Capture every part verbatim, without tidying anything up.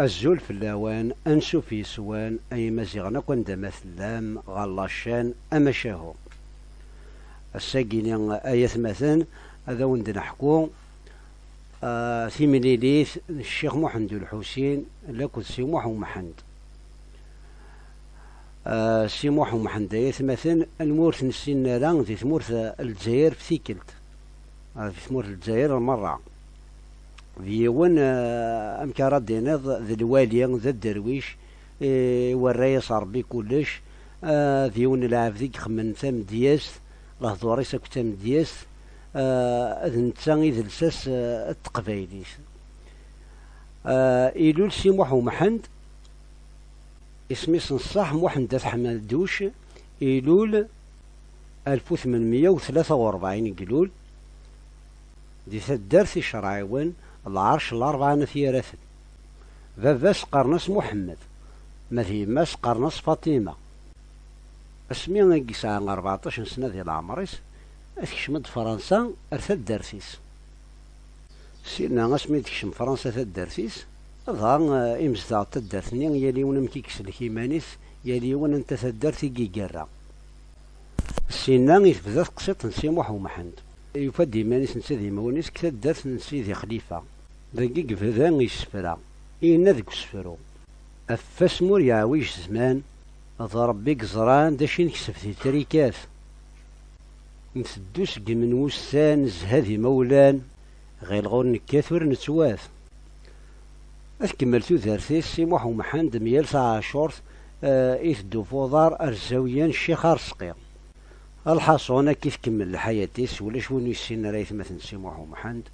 Azul fell-awen, ansuf yes-wen, ay Imaziɣen akk anda ma tellam, ɣer la chaîne Amacahu. Ass-agi-ni, ay atmaten, ad awen-d-neḥku, ah, timlilit n Ccix Muḥend U Lḥusin lakked Si Muḥ Umḥend. Ah, Si Muḥ Umḥend, ay atmaten, anwa ur t-nessinen ara di tmurt, ah, n Lezzayer f tikkelt, ah, di tmurt n Lezzayer merra. D yiwen, ah, amek ara d-tiniḍ, d lwali, d aderwic, eh, iwerra-yas Ṛebbi kullec, ah, d yiwen n lɛebd i ixemmen tamedyazt, lehdur-is akk d tamedyazt, ah, d netta i d lsas, ah, n teqbaylit. Ah, ilul Si Muḥ Umḥend, isem-is n ṣṣeḥ Muḥend At Ḥemduc, ilul alef u tmenmeyya u tlata u ṛebɛin i ilul, di taddart Icerɛiwen, lɛerc n Larebɛa n At Yiraten. Baba-s qqaren-as Muḥemmed, ma d yemma-s qqaren-as Faṭima. Asmi i yesɛa rbeɛṭac n sna di leɛmer-is, tekcem-d Fransa ar taddart-is. Syenna, asmi d-tekcem Fransa taddart-is, dɣa, eh, imezdaɣ n taddart-nni, yal yiwen amek i yeslek iman-is, yal yiwen anta taddart i d-igerra. Syenna i tebda teqsiṭ n Si Muḥ Umḥend. Yufa-d iman-is netta d imawlan-is deg taddart n Sidi Xlifa. Dagi i yebda isefra, yenna deg usefru: Ɣef wasmi ur yeɛwij zzman, d Ṛebbi i yeẓran d acu i nekseb di trikat. Nteddu seg yimen wussan, nezha d imawlan, ɣileɣ ur nekkat ur nettwat. Ad tkemmel tudert-is Si Muḥ Umḥend, myal taɛacurt, eh, iteddu f uḍar ar zzawya n Ccix Arezqi. Lḥaṣun, akka i tkemmel lḥayat-is, ulac win ur yessinen ara aytmaten n Si Muḥ Umḥend.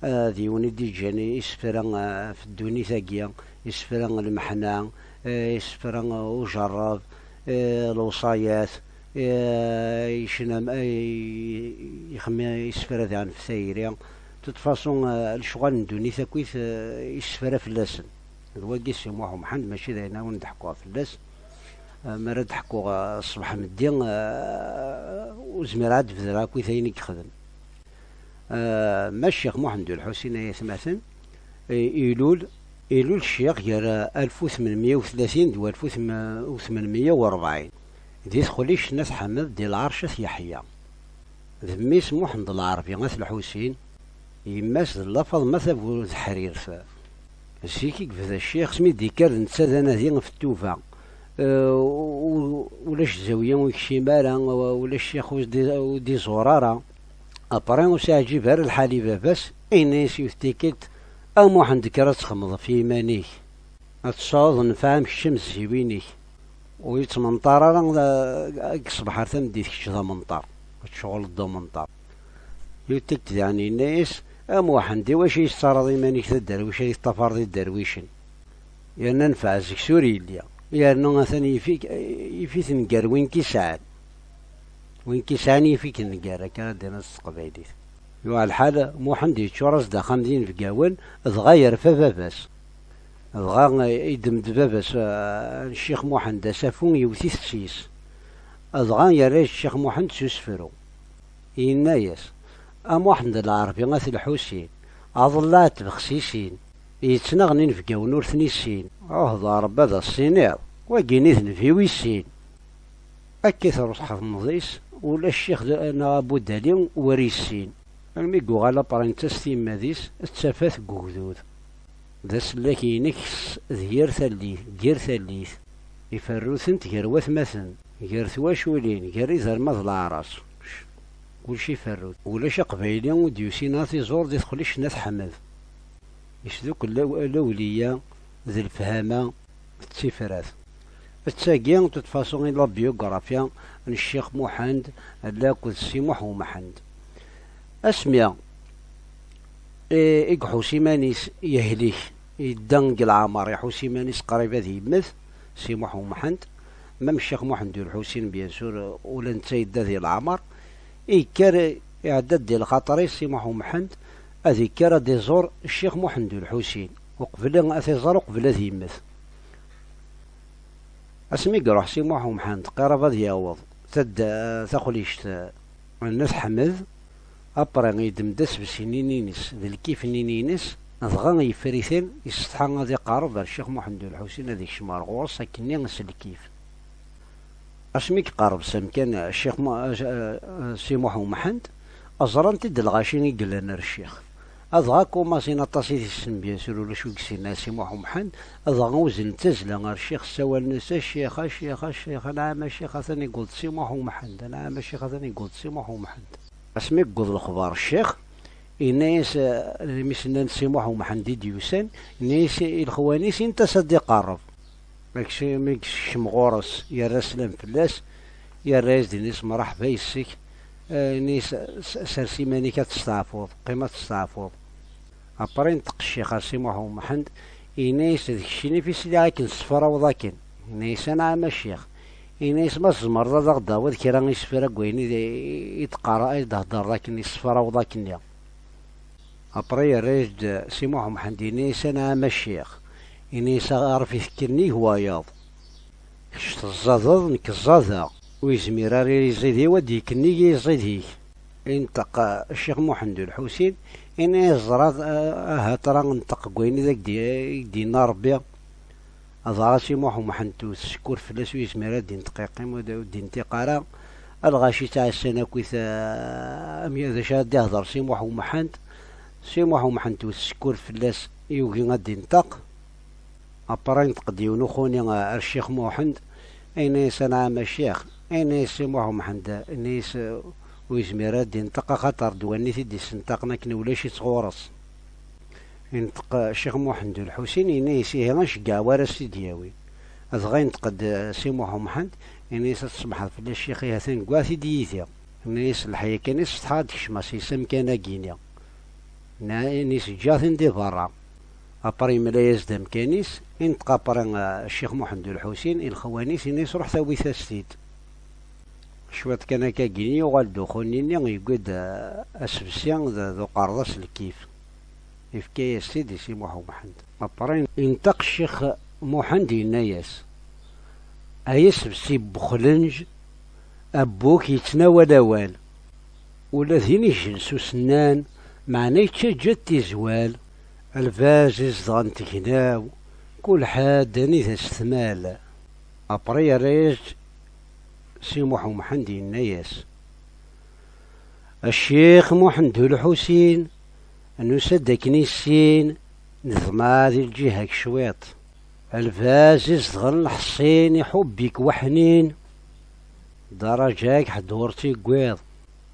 Eh, d yiwen i d-iǧǧan isefra, eh, ɣef ddunit-agi, isefra n lmeḥna, eh, isefra n ujerreb, eh, lewṣayat, eh, yecna, eh, ixemmem isefra diɣen ɣef tayri. De toute façon, eh, lecɣal n ddunit akkit, eh, isefra fell-asen. D wagi Si Muḥ Umḥend, mačči d ayen ara wen-d-ḥkuɣ fell-as. Eh, mi ara d-ḥkuɣ, eh, ṣṣbeḥ meddi, eh, ur zmireɣ ad d-bedreɣ akkit ayen i yexdem. Eh, ma Ccix Muḥend U Lḥusin, ay atmaten, eh, ilul, ilul ccix gar, eh, alef u tmenmeyya u tlatin d walef u tmenmeyya u ṛebɛin, di texlict n At Ḥmed di lɛerc At Yeḥya. D mmi-s Muḥend Lɛerbi At Lḥusin, yemma-s d La Faḍma Tabu Teḥrirt. Zik i yebda ccix, asmi d-yekker d netta d anadi ɣef ttuba. Eh, u-, u-, ulac zawiya ur yekcim ara, u-, ulac ccix ur d-, ur d-iẓur ara. Après, ur s-iɛǧib ara lḥal i baba-s, yenna-yas yiwet tikkelt: "A Muḥend, kker ad txemmeḍ ɣef yiman-ik. Ad tesɛuḍ nnfeɛ am kečč am tezziwin-ik." Ur yettmenṭar ara, eh, deg ṣṣbeḥ ar tameddit kečč d amenṭar. Ad tceɣleḍ d amenṭar. Yiwet tikkelt diɣen yenna-yas: "A Muḥend, iwacu i tettaraḍ iman-ik d aderwic, ad teṭṭafareḍ iderwicen? Yerna nnfeɛ seg-s ur yelli. Yerna atan yif-ik, yif-iten gar win k-isɛan. Win k-isɛan yif-iken gar, akka ara d-iniḍ s teqbaylit." Yuɣal lḥal, Muḥend yeččur-as-d axxam d inebgawen, dɣa yerfa baba-s. Dɣa, eh, iddem-d baba-s, eh, Ccix Muḥend asafu, yewwet-it s yis. Dɣa yerra-yas Ccix Muḥend s usefru. Yenna-yas: "A Muḥend Lɛerbi At Lḥusin, aḍellaɛ n tbexsisin, yettnaɣen inebgawen ur ten-issin. Ruḥ d Ṛebbi ad as-tiniḍ, wagini d nnbi wis sin." Akka i truḥ txedmeḍ-is, ula ccix d-, neɣ abudali ur issin. Almi i yuɣal aprintas timmad-is, d tafat deg ugdud. D asellak-inek s-, d yir tallit, d yir tallit. Iferru-tent gar watmaten, gar twaculin, gar iderma d leɛraṣ. Kullec iferru-t. Ulac aqbayli ur d-yusin ad t-iẓur di texlict n At Ḥmed. Isdukkel law-, lawliya d lefhama d tifrat. D tagi, de toute façon, i la biographie n Ccix Muḥend lakked Si Muḥ Umḥend. Asmi i, i iḥuss iman-is yehlik, yedda deg leɛmer, iḥuss iman-is qrib ad yemmet, Si Muḥ Umḥend, même Ccix Muḥend U Lḥusin, bien sûr, ula netta yedda di leɛmer, yekker, iɛedda-d di lxaṭer-is Si Muḥ Umḥend, ad ikker ad iẓur Ccix Muḥend U Lḥusin, uqbel ad t-iẓer, uqbel ad yemmet. Asmi i iruḥ Si Muḥ Umḥend, qirab ad yaweḍ tadda-, taxlict n At Ḥmed, après yeddem-d asebsi-nni-ines d lkif-nni-ines, Dɣa yeffer-iten, isetḥa ad iqerreb ar Ccix Muḥend U Lḥusin, ad ikcem ar ɣur-s akkenni s lkif. Asmi iqerreb s amkan, Ccix Mu-, eh, eh, Si Muḥ Umḥend, ẓran-t-id lɣaci i yellan ar Ccix. Adɣa kumasin aṭas i t-issen, bien sûr, ulac ur yessin ara Si Muḥ Umḥend, adɣa uznen tazzla ar Ccix, ssawalen-as: "A Ccix, a Ccix, a Ccix, anɛam a Ccix, atan yewweḍ Si Muḥ Umḥend, anɛam a Ccix, atan yewweḍ Si Muḥ Umḥend." Asmi yewweḍ lexbar Ccix, yenna-yas, eh, imi s-nnan Si Muḥ Umḥend i d-yusan, yenna-yas i lexwan-is: "Init-as ad d-iqerreb." Mi yekcem ɣur-s, yerra slam fell-as, yerra-yas-d, yenna-yas: "Mṛeḥba yes-k." Eh, yenna-yas: "S-, sers iman-ik ad testeɛfuḍ, qqim ad testeɛfuḍ." Après inṭeq Ccix ar Si Muḥ Umḥend, yenna-yas: "D keččini i sliɣ akken tessefraweḍ akken." Yenna-yas: "Anɛam a Ccix." Yenna-yas: "Ma tzemreḍ ad aɣ-d-tawiḍ kra isefra n wayen i d-, i d-qqar-, i d-theddreḍ akken, i tessefraweḍ akkenni." Après yerra-yas-d Si Muḥ Umḥend, yenna-yas: "Anɛam a Ccix." Yenna-yas: "Aɣref itekken nnig wayeḍ. Kečč teẓẓadeḍ, nekk ẓẓadeɣ. Ur yezmir ara iẓid-iw ad d-yekk nnig iẓid-ik." Inṭeq Ccix Muḥend U Lḥusin, yenna-yas: "Ẓrat, ah, ahat ara nṭeq deg wayen i d ak-d-, i d-yenna Ṛebbi." Adɣa Si Muḥ Umḥend tewwet sekkur fell-as, ur yezmir ad d-inṭeq, yeqqim ur d-, ur d-inṭiq ara. Lɣaci ttɛassan akkit, ah, amek, d acu ara d-ihder Si Muḥ Umḥend. Si Muḥ Umḥend tewwet sekkur fell-as, yugi ad d-inṭeq. Après inṭeq-d yiwen uxuni ar Ccix Muḥend, yenna-yas: "Anɛam a Ccix." Yenna-yas Si Muḥ Umḥend, yenna-yas: "Ur yezmir ad d-inṭeq, axaṭer ddwa-nni t-id-issenṭaqen akken ulac-itt ɣur-s." Inṭeq Ccix Muḥend U Lḥusin, yenna-yas: "Ihi aceggeɛ wara s-t-id-yawi." Dɣa inṭeq-d Si Muḥ Umḥend, yenna-yas: "Ad tsemḥeḍ fell-i a Ccix, ihi atan gguɛt-id yid-i." Yenna-yas: "Leḥya kan i setḥaɣ ad d-kecmeɣ s yis amkan-agi-nni." Yenna-yas: "Ǧǧiɣ-ten di berra." Après yemla-yas-d amkan-is, inṭeq après, eh, Ccix Muḥend U Lḥusin i lexwan-is, yenna-yas: "Ruḥet awit-as-t-id." Cwiṭ kan akka gini yuɣal-d uxuni-nni, yewwi-d, eh, asebsi d, d uqerḍas lkif. Yefka-yas-t-id i Si Muḥ Umḥend. Après inṭeq Ccix Muḥend yenna-yas: "Ay asebsi n wexlenǧ, abbu-k yettnawal awal. Ula d inijjel s usennan, meɛna yettaǧǧa-d tizwal. Lbaz izedɣen tegnaw, kul ḥedd anida s-tmal." Après yerra-yas-d Si Muḥ Umḥend yenna-yas: "A Ccix Muḥend U Lḥusin, nusa-d akken i sin, neḍmeɛ di lǧiha-k cwiṭ. Lbaz izedɣen leḥṣin, iḥubb-ik weḥnin, daraǧa-k ḥedd ur tt-igwiḍ.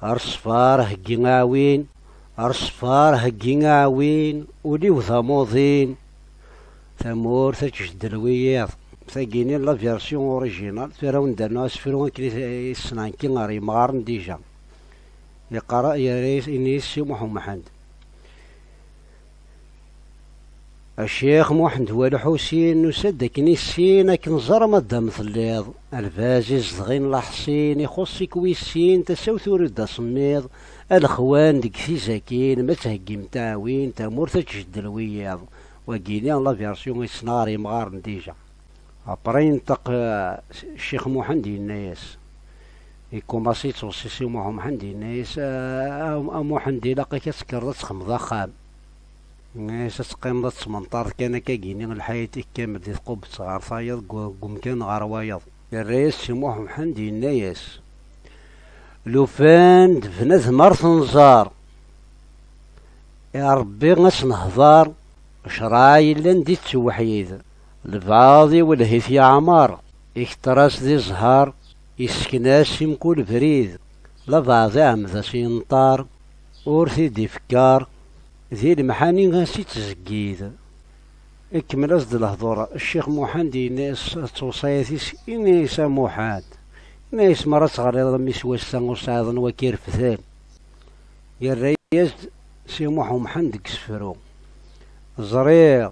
Ar ṣṣfar heggi aɛwin, ar ṣṣfar heggi aɛwin, ul-iw d amuḍin. Tamurt ad tjeddel wiyiḍ." Tagini la version originale, tura wen-d-rnuɣ asefru akken i, i ssneɣ nekki ɣer yemɣaren déjà. Yeqqar, yerra-yas, ini-as Si Muḥ Umḥend: "A Ccix Muḥend Wa Lḥusin, nusa-d akken i sin, akken ẓer ma d am telliḍ. Lbaz izedɣin leḥṣin, ixuṣ-ik wis sin, tasa-w tura d asemmiḍ. A lexwan deg tizakin, ma theggim taɛwin, tamurt ad tjeddel wiyiḍ." Wagini la version i ssneɣ ɣer yemɣaren déjà. Après inṭeq, eh, Ccix Muḥend yenna-yas, ikumaṣi yettweṣṣi Si Muḥ Umḥend, yenna-yas: "A, a, a Muḥend, ilaq-ak ad tekkreḍ ad texmeḍ axxam." Yenna-yas: "Ad teqqimeḍ ad tesmenṭareḍ kan akka gini lḥayat-ik kamel di tqubbet ɣer tayeḍ, deg, deg umkan ɣer wayeḍ." Yerra-yas Si Muḥ Umḥend yenna-yas: "Lufan d bnadem ar tenẓar, i Ṛebbi ad s-nehḍar, ccṛeɛ yellan di ttewḥid. Lbeɛḍ iwelleh-it yeɛmer, ikeṭṭer-as di zzher, yessken-as i mkul brid. Labeɛḍ iɛemmed-as yenṭer, ur t-id-ifekker, di lemḥani as-ittzeggid." Ikemmel-as-d lehdur Ccix Muḥend, yenna-yas ttewṣayat-is, yenna-yas: "A Muḥend," yenna-yas, "mi ara teɣliḍ a mmi s wass-a ur sɛiḍ anwa k-irefden." Yerra-yas-d Si Muḥ Umḥend deg isefru: "Ẓriɣ,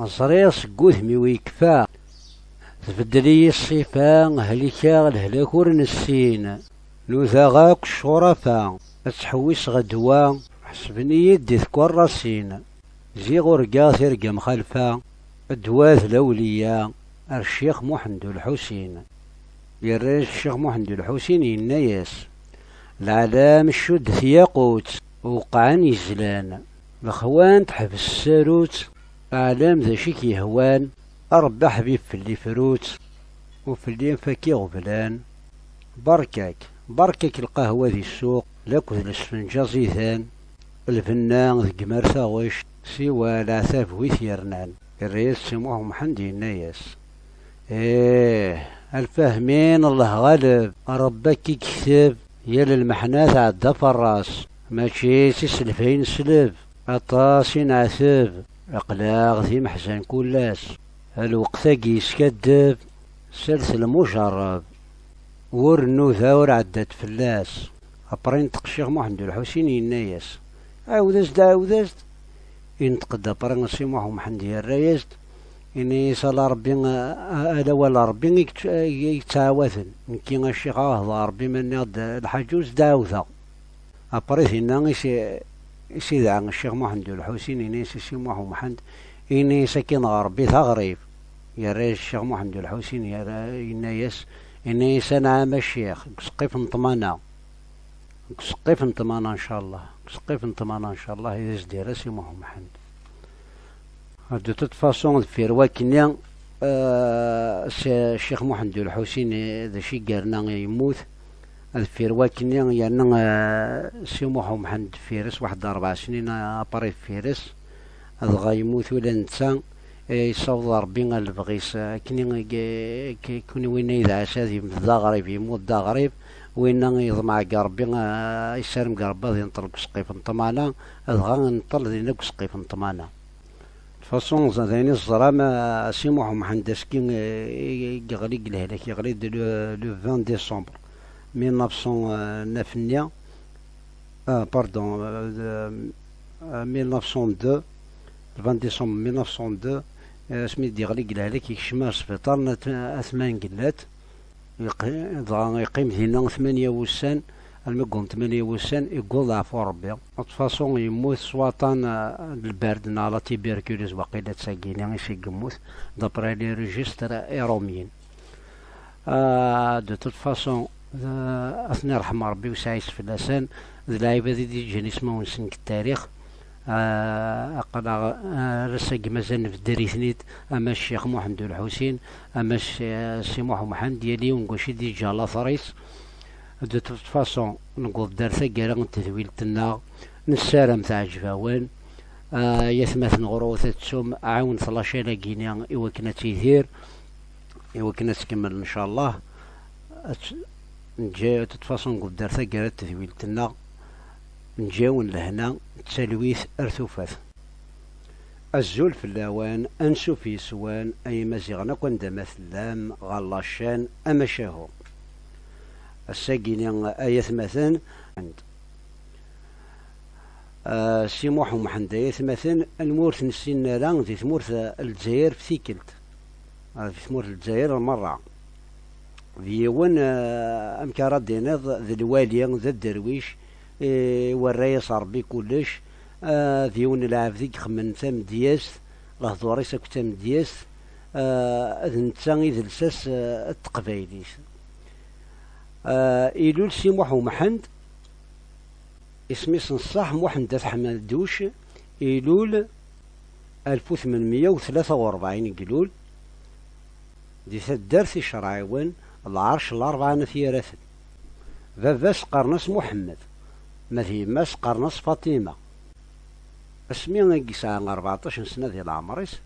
ẓriɣ seg wudem-iw yekfa, tbeddel-iyi ṣṣifa, helkeɣ lehlak ur nessin, nudaɣ akk ccurafa, ad ttḥewwiseɣ ddwa, ḥesben-iyi-d di tkerrasin. Ziɣ urgaɣ tirga mxalfa, ddwa d lawliya, ar Ccix Muḥend U Lḥusin." Yerra-yas Ccix Muḥend U Lḥusin, yenna-yas: "Leɛlam cudd tyaqut, weqɛen yezlan. Lexwan teḥbes tsarut, ɛlam d acu i k-yehwan, a Ṛebbi aḥbib fell-i frut, u fell-i anef-ak iɣeblan. Berka-k, berka-k lqahwa di ssuq, lakked lesfenǧ aẓidan, lbenna deg mar taɣect, siwa leɛtab wi t-yernan. Irra-yas Si Muḥ Umḥend yenna-yas, Ih, a lfahmin, Allah ɣaleb, Ṛebbi akka i yekteb, yal lmeḥna tɛedda f ṛṛas, mačči s iselfay n sleb, aṭas i neɛteb, aql-aɣ d imeḥzan kul ass. Lweqt-agi yeskaddeb, sers lmujerreb, ur nnuda ur ɛeddat fell-as. Après yenṭeq Ccix Muḥend U Lḥusin yenna-yas, Ɛiwed-as-d, ɛiwed-as-d. Yenṭeq-d après Si Muḥ Umḥend yerra-yas-d, yenna-yas, Ala Ṛebbi, a, a, ala wala Ṛebbi i yett-, i yettɛawaden. Nekki a ccix, a hḍa Ṛebbi ma nniɣ-d lḥaǧa ur s-d-ɛawdeɣ. Après dinna i s-, i s-idɛa Ccix Muḥend U Lḥusin, yenna-yas i Si Muḥ Umḥend, yenna-yas akkin ɣer Ṛebbi d aɣrib. Yerra-yas Ccix Muḥend U Lḥusin, yerra, yenna-yas, yenna-yas, Anɛam a ccix, deg useqqif n ṭṭmana. Deg useqqif n ṭṭmana, ncallah. Deg useqqif n ṭṭmana, ncallah, i d as-d-yerra Si Muḥ Umḥend. De toute façon, deffir wakkenni, euh, s-, Ccix Muḥend U Lḥusin, eh, d acu i yerna yemmut. Deffir wakkenni, yerna, eh, Si Muḥ Umḥend deffir-s waḥed rebɛa snin, eh, après deffir-s. Dɣa yemmut ula d netta, eh, yessaweḍ Ṛebbi ar lebɣi-s, eh, akken i, k-, k-, kunwi winna yedɛa s ad yemmet d aɣrib, yemmut d aɣrib, winna yeḍmeɛ deg Ṛebbi, eh, yessarem deg Ṛebbi ad yenṭel deg useqqif n ṭṭmana, dɣa yenṭel dinna deg useqqif n ṭṭmana. De façon, d ayen i teẓram, eh, Si Muḥ Umḥend askin, eh, i, i yeɣli deg lehlak, yeɣli-d le, le vingt décembre mille neuf cent neuf-nni, ah, pardon, euh, euh, mille neuf cent deux, le vingt décembre mille neuf cent deux, euh, asmi d-yeɣli deg lehlak, yekcem ar sbiṭar n At, At Mangellat, yeqqi-, dɣa yeqqim dinna tmanya wussan, almi yewweḍ tmanya wussan, yewweḍ leɛfu Ṛebbi. De toute façon, yemmut s waṭṭan, euh, n lberd neɣ la tuberculose, waqila d tagi-nni i s-yemmut, d'après les registres iṛumyen. Ah, de toute façon, d-, ad ten-iṛḥem Ṛebbi, wesɛa-s fell-asen, d lɛibad i d-yeǧǧan ismawen-nsen deg ttarix. Ah, aql-aɣ, ah, ar ass-agi mazal nbedder-iten-id, ama Ccix Muḥend U Lḥusin, ama Cci-, Si Muḥ Umḥend, yal yiwen deg wacu i d-yeǧǧa later-is. De toute façon, newweḍ-d ar taggara n tedwilt-nneɣ, nessaram teɛǧeb-awen. Ah, ay atmaten ɣur-wet ad tettum, ɛiwnet la chaîne-agi-ni i wakken ad tidir. I wakken ad tkemmel, ncallah, ad tt-, neǧǧa, de toute façon, newweḍ-d ar taggara n tedwilt-nneɣ, neǧǧa-yawen lehna d talwit ar tufat. Azul fell-awen, ansuf yes-wen, ay Imaziɣen akk anda ma tellam, ɣer la chaîne Amacahu. Ass-agi-ni, ay atmaten, Ah, Si Muḥ Umḥend, ay atmaten, anwa ur t-nessinen ara di tmurt, ah, n Lezzayer f tikkelt. Ah, di tmurt n Lezzayer merra. D yiwen, ah, amek ara d-tiniḍ, d lwali, d aderwic, eh, iwerra-yas Ṛebbi kullec, ah, d yiwen n lɛebd i ixemmen tamedyazt, lehdur-is akk d tamedyazt, ah, d netta i d lsas, ah, n teqbaylit. Ah, ilul Si Muḥ Umḥend, isem-is n ṣṣeḥ Muḥend At Ḥemduc, ilul alef u tmenmeyya u tlata u rebɛin i ilul, di taddart Icerɛiwen, lɛerc n Larebɛa n At Yiraten. Baba-s qqaren-as Muḥemmed, ma d yemma-s qqaren-as Faṭima. Asmi i yesɛa rbeɛṭac n sna di leɛmer-is,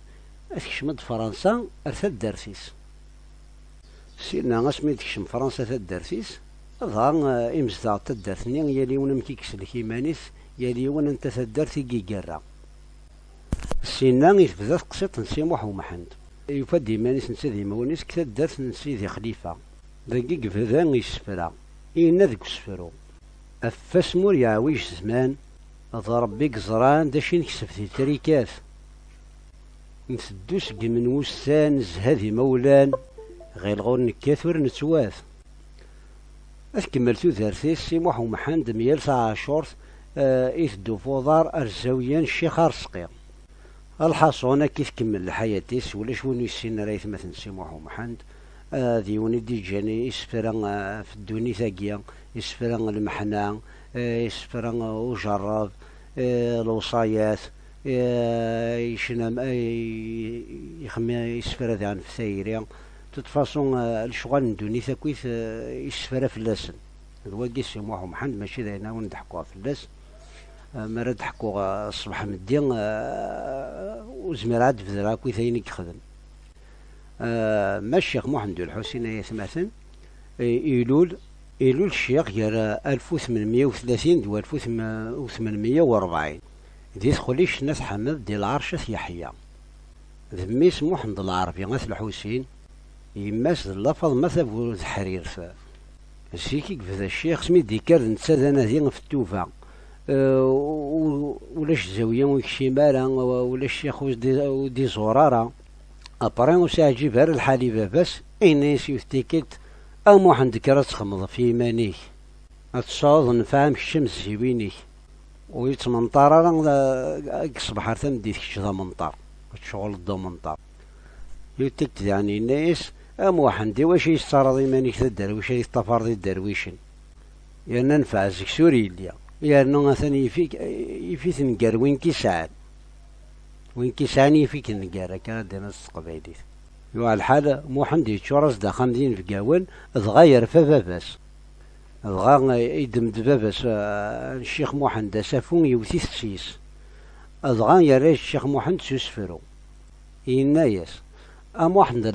tekcem-d Fransa ar taddart-is. Syenna, asmi d-tekcem Fransa taddart-is, dɣa, eh, imezdaɣ n taddart-nni, yal yiwen amek i yeslek iman-is, yal yiwen anta taddart i igerra. Syenna i tebda teqsiṭ n Si Muḥ Umḥend. Yufa-d iman-is netta d imawlan-is deg taddart n Sidi Xlifa. Dagi i yebda isefra, yenna deg usefru, ɣef wasmi ur yeɛwij zzman, d Ṛebbi i yeẓran d acu i nekseb di trikat. Nteddu seg yimen wussan, nezha d imawlan, ɣileɣ ur nekkat ur nettwat. Ad tkemmel tudert-is Si Muḥ Umḥend, myal taɛacurt, eh, iteddu f uḍar ar zawiya n Ccix Arezqi. Lḥaṣun, akka i tkemmel lḥayat-is, ulac win ur yessinen ara aytmaten n Si Muḥ Umḥend. Ah, d yiwen i d-yeǧǧan isefra, ah, ɣef ddunit-agi, isefra n lmeḥna, eh, isefra n ujerreb, eh, lewṣayat, eh, yecna, eh, ixemmem isefra daɣen ɣef tayri. De toute façon, eh, lecɣal n ddunit akkit, eh, isefra fell-asen. D wagi Si Muḥ Umḥend, mačči d ayen ara wen-d-ḥkuɣ fell-as. Eh, mi ara d-ḥkuɣ, eh, ṣṣbeḥ meddi, eh, ur zmireɣ ad d-bedreɣ akkit ayen i yexdem. Eh, ma Ccix Muḥend U Lḥusin, ay atmaten, eh, ilul, ilul ccix gar, eh, alef u tmenmeyya u tlatin d walef u tmenmeyya u rebɛin, di texlict n At Ḥmed, di lɛerc At Yeḥya. D mmi-s Muḥend Lɛerbi At Lḥusin, yemma-s d Lla Faḍma Tabu Teḥrirt. Zik i yebda ccix, asmi d-yekker d netta d anadi ɣef ttuba. Eh, u-, u-, ulac zawiya ur yekcim ara, u-, ulac ccix ur d-, ur d-iẓur ara. Après, ur s-iɛǧib ara lḥal i baba-s, yenna-yas yiwet tikkelt: "A Muḥend, kker ad txemmeḍ ɣef yiman-ik, ad tesɛuḍ nnfeɛ am kečč am tezziwin-ik." Ur yettmenṭar ara, eh, deg ṣṣbeḥ ar tameddit kečč d amenṭar, ad tceɣleḍ d amenṭar. Yiwet tikkelt daɣen yenna-yas: "A Muḥend, iwacu i tettaraḍ iman-ik d aderwic, ad teṭṭafareḍ iderwicen? Yerna nnfeɛ seg-s ur yelli, yerna atan yif-ik, yif-iten gar win k-isɛan. Win k-isɛan yif-ik nnger, akka ara d-tiniḍ s teqbaylit." Yuɣal lḥal, Muḥend yeččur-as-d axxam d inebgawen, dɣa yerfa baba-s. Dɣa, eh, iddem-d baba-s, eh, Ccix Muḥend asafu, yewwet-it s yis. Dɣa yerra-yas Ccix Muḥend s usefru. Yenna-yas: "A Muḥend,